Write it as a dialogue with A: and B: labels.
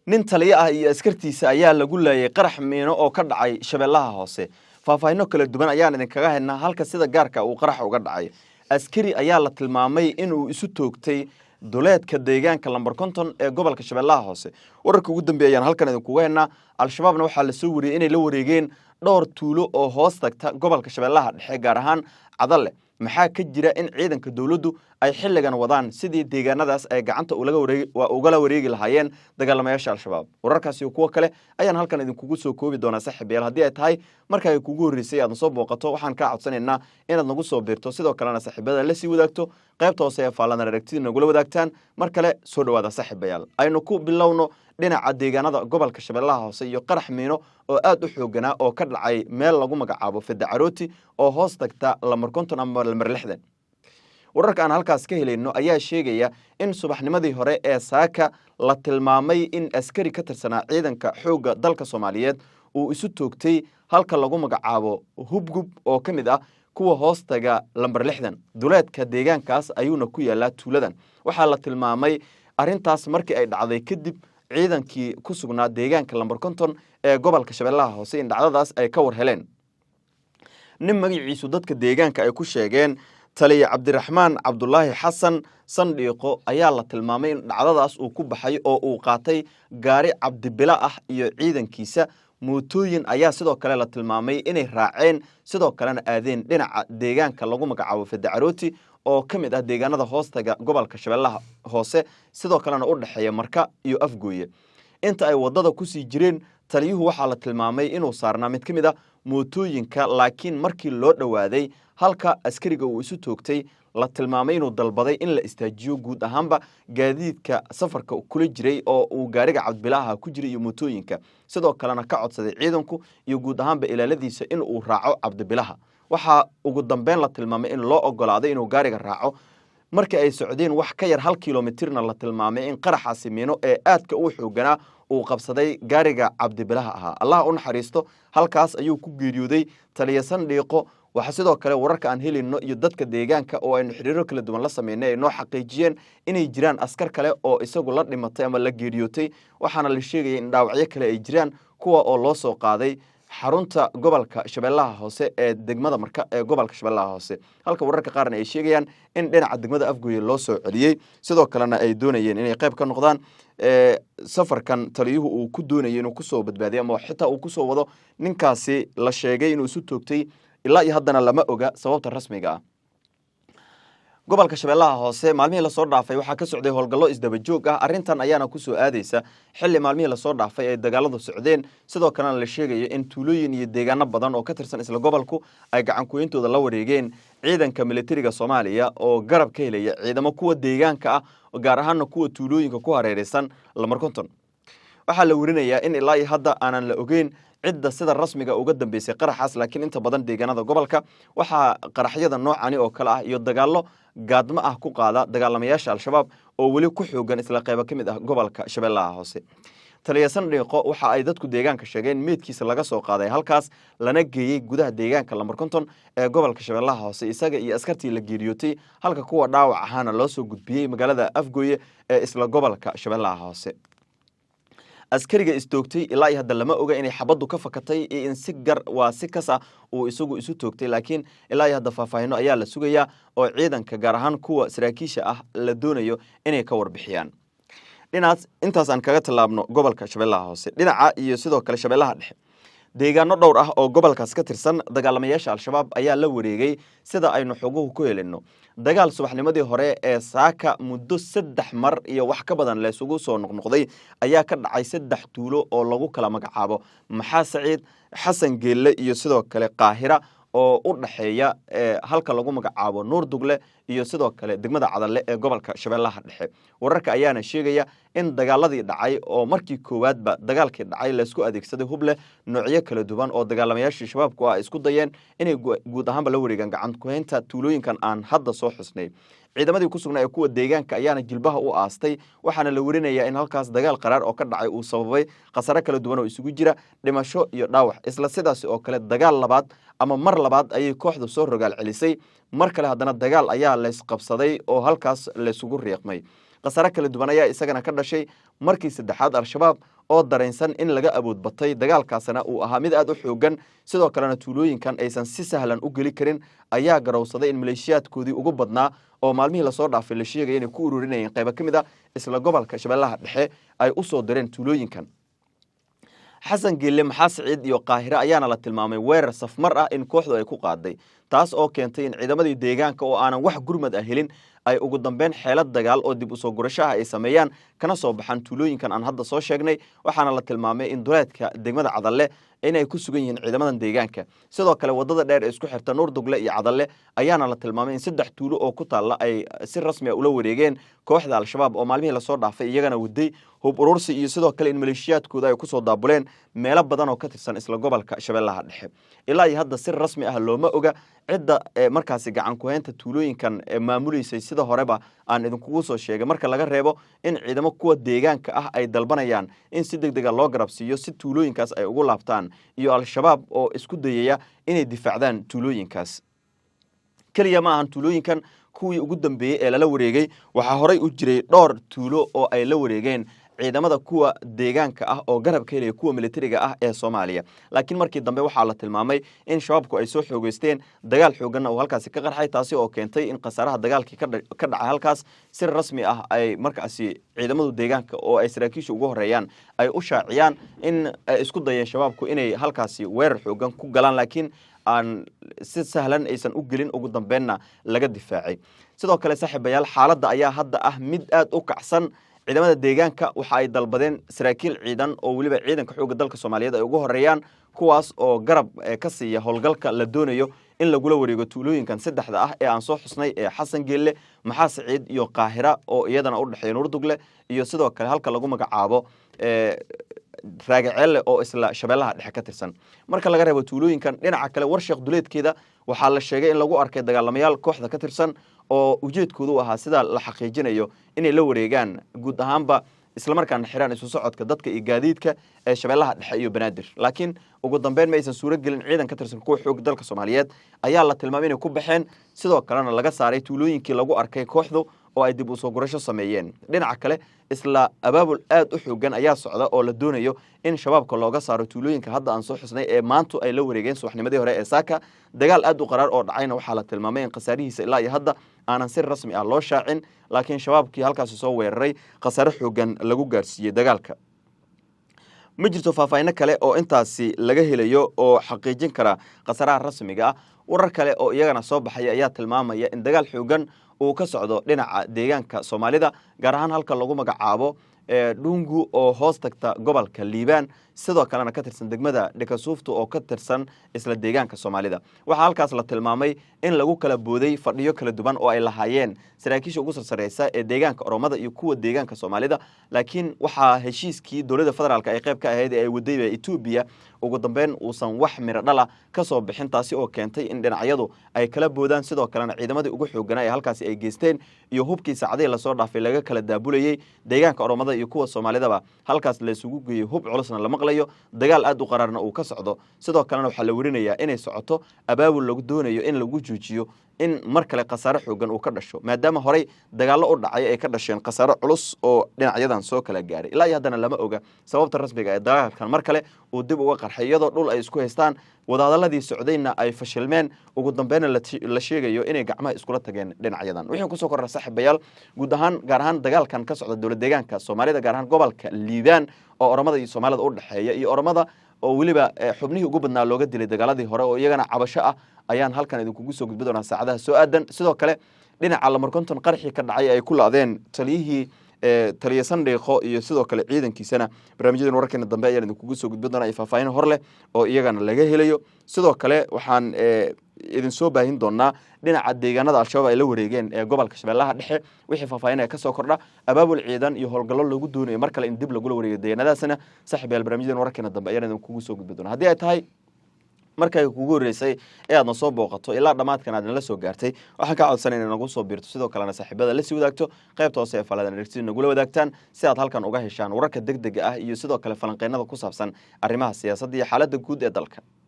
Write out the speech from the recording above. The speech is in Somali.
A: Nin taliyo ah iyo askartiisa ayaa lagu laayay qarax miino oo ka dhacay Shabeellaha Hoose. Faahfaahinno kala duwan ayaan idinkaga haynaa halka sida gaarka uu qaraxa uga dhacay. Askari ayaa la tilmaamay inuu isu toogtay duleedka deegaanka Lambar 50 ee gobolka Shabeellaha Hoose. Wararka ugu dambeeya ayaan halkan idinkuga haynaa. Al-Shabaabna waxaa lasoo wariyey inay la wareegeen dhowr tuulo oo hoos tagta gobolka Shabeellaha Dhexe, gaar ahaan Cadalle. Maxaa ka jira in ciidanka dowladdu ay xilligan wadaan sidii deegaanadaas ay gacanta ugala wareegi lahaayeen dagaalamayaasha Al-Shabaab? Wararkaasi iyo kuwo kale ayaan halkan idinkugu soo koobi doonaa. Saaxiibayaal, haddii ay tahay marka ay kugu horreysay aadna soo booqato, waxaan kaa codsanaynaa inaad nagu soo biirto, sidoo kalena saaxiibada la sii wadaagto, qaybta hoose ee faalladan aragtida nagula wadaagtaan. Mar kale soo dhowaada, saaxiibayaal. Aynu ku bilowno dhinaca deegaanada gobolka Shabeellaha Hoose iyo qarax miino oo aad u xooganaa oo ka dhacay meel lagu magacaabo Fedacarooti oo hoos tagta Lambar 50 ama Lambar 60. Wararka aan halkaas ka helayno ayaa sheegaya in subaxnimadii hore ee saaka la tilmaamay in askari ka tirsanaa ciidanka xoogga dalka Soomaaliyeed uu isu toogtay halka lagu magacaabo Hubgub oo ka mid ah kuwa hoos taga Lambar 60. Duleedka deegaankaas ayuuna ku yaalaa tuuladan. Waxaa la tilmaamay arrintaas markii ay dhacday kadib ciidankii ku sugnaa deegaanka Lambar 50 ee gobolka Shabeellaha Hoose in dhacdadaas ay ka war heleen. Nin magaciisu dadka deegaanka ay ku sheegeen taliya Cabdiraxmaan Cabdulaahi Xasan Sandhiiqo ayaa la tilmaamay in dhacdadaas uu ku baxay oo uu qaatay gaari Cabdibila ah iyo ciidankiisa. Mootooyin ayaa sidoo kale la tilmaamay inay raaceen, sidoo kalena aadeen dhinaca deegaanka lagu magacaabo Fedacarooti oo ka mid ah deegaanada hoostaga gobolka Shabeellaha Hoose, sidoo kalena u dhexeeya Marka iyo Afgooye. Inta ay waddada kusii jireen, taliyuhu waxaa la tilmaamay inuu saarnaa mid ka mid ah mootooyinka, laakiin markii loo dhowaaday halka askariga uu isu toogtay, la tilmaamay inuu dalbaday in la istaajiyo guud ahaanba gaadiidka safarka kula jiray oo uu gaariga Cabdibilaaha ku jiray iyo mootooyinka, sidoo kalena ka codsaday ciidanku iyo guud ahaanba ilaaladiisa in uu raaco Cabdibilaha. Waxaa ugu dambeyn la tilmaamay in loo ogolaaday inuu gaariga raaco. Markii ay socdeen wax ka yar 1 kilomitirna, la tilmaamay in qaraxaasi miino ee aadka u xooganaa uu qabsaday gaariga Cabdibilaha ahaa. Allah u naxariisto, halkaas ayuu ku geeriyooday taliya Sandhiiqo. Waxaa sidoo kale wararka aan helayno iyo dadka deegaanka oo aynu xiriiro kala duwan la sameynay ay noo xaqiijiyeen inay jiraan askar kale oo isagu la dhimatay ama la geeriyootay, waxaana la sheegaya in dhaawacyo kale ay jiraan, kuwa oo loo soo qaaday xarunta gobolka Shabeellaha Hoose ee degmada Marka ee gobolka Shabeellaha Hoose, halka wararka qaarna ay sheegayaan in dhinaca degmada Afgooye loo soo celiyey, sidoo kalena ay doonayeen inay qayb ka noqdaan safarkan taliyuhu uu ku doonayay inuu kusoo badbaadiyo ama xitaa uu kusoo wado ninkaasi la sheegay inuu isu toogtay. Ilaa iyo haddana lama oga sababta rasmiga ah. Gobolka Shabeellaha Hoose maalmihii lasoo dhaafay waxaa ka socday howlgallo isdaba joog ah. Arrintan ayaana kusoo aadeysa xilli maalmihii lasoo dhaafay ay dagaaladu socdeen, sidoo kalena la sheegayo in tuulooyin iyo deegaano badan oo ka tirsan isla gobolku ay gacankuweyntooda la wareegeen ciidanka militariga Soomaaliya oo garab ka helaya ciidamo kuwa deegaanka ah, gaar ahaana kuwa tuulooyinka ku hareereysan Lamar 50. Waxaa la werinayaa in ilaa iyo hadda aanan la ogeyn cidda sida rasmiga uga dambeysay qaraxaas, laakiin inta badan deegaanada gobolka waxaa qaraxyada noocani oo kale ah iyo dagaallo gaadmo ah ku qaada dagaalamayaasha Al-Shabaab oo weli ku xoogan isla qeybo ka mid ah gobolka Shabeellaha Hoose. Taliya Sandhiiqo waxa ay dadku deegaanka sheegeen meydkiisa laga soo qaaday halkaas, lana geeyey gudaha deegaanka Lambar 50 ee gobolka Shabeellaha Hoose, isaga iyo askartii la geeriyootay, halka kuwa dhaawac ahaana loo soo gudbiyey magaalada Afgooye ee isla gobolka Shabeellaha Hoose. Askariga istoogtay ilaa iyo hadda lama oga inay xabaddu ka fakatay iyo in si gar waa si kas ah uu isagu isu toogtay, laakiin ilaa iyo hadda faahfaahino ayaa la sugayaa oo ciidanka, gaar ahaan kuwa saraakiisha ah, la doonayo inay ka warbixiyaan. Dhinacaas intaas aan kaga tallaabno gobolka Shabeellaha Hoose. Dhinaca iyo sidoo kale Shabeellaha Dhexe, deegaano dhowr ah oo gobolkaas ka tirsan dagaalamayaasha Al-Shabaab ayaa la wareegay, sida aynu xoguhu ku helino. Dagaal subaxnimadii hore ee saaka muddo 3 mar iyo wax ka badan laysugu soo noqnoqday ayaa ka dhacay 3 tuulo oo lagu kala magacaabo Maxaa Saciid, Xasan Geelle iyo sidoo kale Qaahira, oo u dhaxeeya halka lagu magacaabo Nuur Dugle iyo sidoo kale degmada Cadalle ee gobolka Shabeellaha Dhexe. Wararka ayaana sheegaya in dagaaladii dhacay oo markii koowaadba dagaalkii dhacay laysku adeegsaday hub leh noocyo kala duwan oo dagaalamayaashii Shabaabku ah isku dayeen inay guud ahaanba la wareegaan gacan kuhaynta tuulooyinkan aan hadda soo xusnay. Ciidamadii ku sugnaa ee kuwa deegaanka ayaana jilbaha u aastay, waxaana la werinayaa in halkaas dagaal qaraar oo ka dhacay uu sababay khasare kala duwan oo isugu jira dhimasho iyo dhaawac. Isla sidaasi oo kale dagaal labaad ama mar labaad ayay kooxdu soo rogaal celisay. Mar kale haddana dagaal ayaa laysqabsaday oo halkaas laysugu riiqmay. Khasare kala duwan ayaa isagana ka dhashay markii saddexaad Al-Shabaab oo dareensan in laga awood batay, dagaalkaasna uu ahaa mid aad u xoogan, sidoo kalena tuulooyinkan aysan si sahlan u geli karin, ayaa garowsaday in maleeshiyaadkoodii ugu badnaa oo maalmihii lasoo dhaafay la sheegaya inay ku ururinayeen qaybo ka mid a isla gobolka Shabeellaha Dhexe ay u soo direen tuulooyinkan Xasan Geelle, Maxaa Siciid iyo Qaahire. Ayaana la tilmaamay weerar safmar ah in kooxdu ay ku qaaday, taas oo keentay in ciidamadii deegaanka oo aanan wax gurmad ah helin ay ugu dambeyn xeelad dagaal oo dib usoo gurasho ah ay sameeyaan, kana soo baxaan tuulooyinkan aan hadda soo sheegnay. Waxaana la tilmaamay in duleedka degmada Cadalle inay ku sugan yihiin ciidamadan deegaanka. Sidoo kale wadada dheer ee isku xirta Nuurdugle iyo Cadalle ayaana la tilmaamay in 3 tuulo oo ku taalla ay si rasmi a ula wareegeen kooxda Al-Shabaab, oo maalmihii lasoo dhaafay iyagana waday hub urursi iyo sidoo kale in maleeshiyaadkooda ay kusoo daabuleen meelo badan oo ka tirsan isla gobolka Shabeellaha Dhexe. Ilaa iyo hadda si rasmi ah looma oga cidda markaasi gacan kuhaynta tuulooyinkan maamuleysay, sida horeba aan idinkugu soo sheegay, marka laga reebo in ciidamo kuwa deegaanka ah ay dalbanayaan in si deg dega loo garabsiiyo si tuulooyinkaas ay ugu laabtaan, iyo Al-Shabaab oo isku dayaya inay difaacdaan tuulooyinkaas. Keliya ma ahan tuulooyinkan kuwii ugu dambeeyey ee lala wareegay. Waxaa horey u jiray dhowr tuulo oo ay la wareegeen ciidamada kuwa deegaanka ah oo garab ka helaya kuwa militariga ah ee Soomaaliya, laakiin markii dambe waxaa la tilmaamay in Shabaabku ay soo xoogeysteen, dagaal xooganna uu halkaasi ka qarxay, taasi oo keentay in khasaaraha dagaalkii ka dhacay halkaas si rasmi ah ay markaasi ciidamadu deegaanka oo ay saraakiisha ugu horeeyaan ay u shaaciyaan in ay isku dayeen Shabaabku inay halkaasi weerar xoogan ku galaan, laakiin aan si sahlan aysan u gelin, ugu dambeenna laga difaacay. Sidoo kale, saaxiibayaal, xaaladda ayaa hadda ah mid aad u kacsan. Ciidamada deegaanka waxa ay dalbadeen saraakiil ciidan oo weliba ciidanka xoogga dalka Soomaaliyeed ay ugu horeeyaan, kuwaas oo garab ka siiya howlgalka la doonayo in lagula wareego tuulooyinkan saddexda ah ee aan soo xusnay ee Xasan Geelle, Maxaa Siciid iyo Qaahira, oo iyadana u dhexeeya Nuurdugle iyo sidoo kale halka lagu magacaabo Raagaceelle oo isla Shabeellaha Dhexe ka tirsan. Marka laga reebo tuulooyinkan, dhinaca kale Warsheekh duleedkeeda waxaa la sheegay in lagu arkay dagaalamayaal kooxda ka tirsan oo ujeedkoodu u ahaa, sida la xaqiijinayo, inay la wareegaan guud ahaanba, islamarkaana xiraan isu socodka dadka iyo gaadiidka ee Shabeellaha Dhexe iyo Banaadir, laakiin ugu dambeyn ma aysan suuro gelin. Ciidan ka tirsan kuwa xoog dalka Soomaaliyeed ayaa la tilmaamay inay ku baxeen, sidoo kalena laga saaray tuulooyinkii lagu arkay kooxdu oo ay dib usoo gurasho sameeyeen. Dhinaca kale, isla abaabul aad u xoogan ayaa socda oo la doonayo in Shabaabka looga saaro tuulooyinka hadda aan soo xusnay ee maantu ay la wareegeen subaxnimadii hore ee saaka. Dagaal aad u qaraar oo dhacayna waxaa la tilmaamay in khasaarihiisa ilaa iyo hadda aanan si rasmi ah loo shaacin, laakiin Shabaabkii halkaasi soo weeraray khasaare xoogan lagu gaarsiiyey dagaalka. Ma jirto faahfaahino kale oo intaasi laga helayo oo xaqiijin kara khasaaraha rasmiga ah. Warar kale oo iyagana soo baxaya ayaa tilmaamaya in dagaal xoogan uu ka socdo dhinaca deegaanka Soomaalida, gaar ahaan halka lagu magacaabo Dhungu oo hoos tagta gobolka Liibaan, sidoo kalena ka tirsan degmada Dhikasuufta oo ka tirsan isla deegaanka Soomaalida. Waxaa halkaas la tilmaamay in lagu kala booday fadhiyo kala duwan oo ay lahaayeen saraakiisha ugu sarsareysa ee deegaanka Oromada iyo kuwa deegaanka Soomaalida, laakiin waxaa heshiiskii dowladda federaalka ay qayb ka ahayd ee ay wadayba Etoobiya ugu dambeyn uusan wax miro dhala ka soo bixin, taasi oo keentay in dhinacyadu ay kala boodaan, sidoo kalena ciidamadii ugu xooganaa ee halkaasi ay geysteen iyo hubkii saacadihii lasoo dhaafay laga kala daabulayey deegaanka Oromada iyo kuwa Soomaalidaba halkaas laysugu geeyey, hub culusna la maqlayo, dagaal aad u qaraarna uu ka socdo. Sidoo kalena waxaa la werinayaa inay socoto abaabul lagu doonayo in lagu joojiyo in mar kale khasaare xoogan uu ka dhasho, maadaama horey dagaallo u dhacay ay ka dhasheen khasaare culus oo dhinacyadan soo kala gaaray. Ilaa iyo haddana lama oga sababta rasmiga ee dagaalkan mar kale uu dib uga qarxay, iyadoo dhul ay isku haystaan, wadahadaladii socdayna ay fashilmeen, ugu dambeynna la sheegayo inay gacmaha iskula tageen dhinacyadan. Wixii kusoo kordha, saaxiibayaal, guud ahaan, gaar ahaan dagaalkan ka socda dowlad deegaanka Soomaalida, gaar ahaan gobolka Liibaan oo Oromada iyo Soomaalida u dhexeeya, iyo Oromada oo weliba xubnihii ugu badnaa looga dilay dagaaladii hore oo iyagana cabasho ah, ayaan halkan idinkugu soo gudbi doonaa saacadaha soo aadan. Sidoo kale dhinaca Lamar 50 qarxii ka dhacay ay ku laadeen taliyihii, taliya Sandhiiqo iyo sidoo kale ciidankiisana, barnaamijyadan wararkeena dambe ayaan idinkugu soo gudbi doonaa iyo faahfaahin hor leh oo iyagana laga helayo. Sidoo kale waxaan idin soo baahin doonaa dhinaca deegaanada Al-Shabaab ay la wareegeen ee gobolka Shabeellaha Dhexe wixii faahfaahinaya kasoo kordha, abaabul ciidan iyo howlgallo lagu doonayo mar kale in dib lagula wareego deegaanadaasna. Saaxiibayaal, barnaamijyadan wararkeena dambe ayaan idinkugu soo gudbi doonaa. Haddii ay tahay markay kugu horreysay ee aad na soo booqato, ilaa dhammaadkan aad nala soo gaartay, waxaan kaa codsanay inay nagu soo biirto, sidoo kalena saaxiibada la sii wadaagto, qaybta hoose ee faladan aragtida nagula wadaagtaan, si aad halkan uga heshaan wararka deg dega ah iyo sidoo kale falanqeynada ku saabsan arrimaha siyaasadda iyo xaaladda guud ee dalka.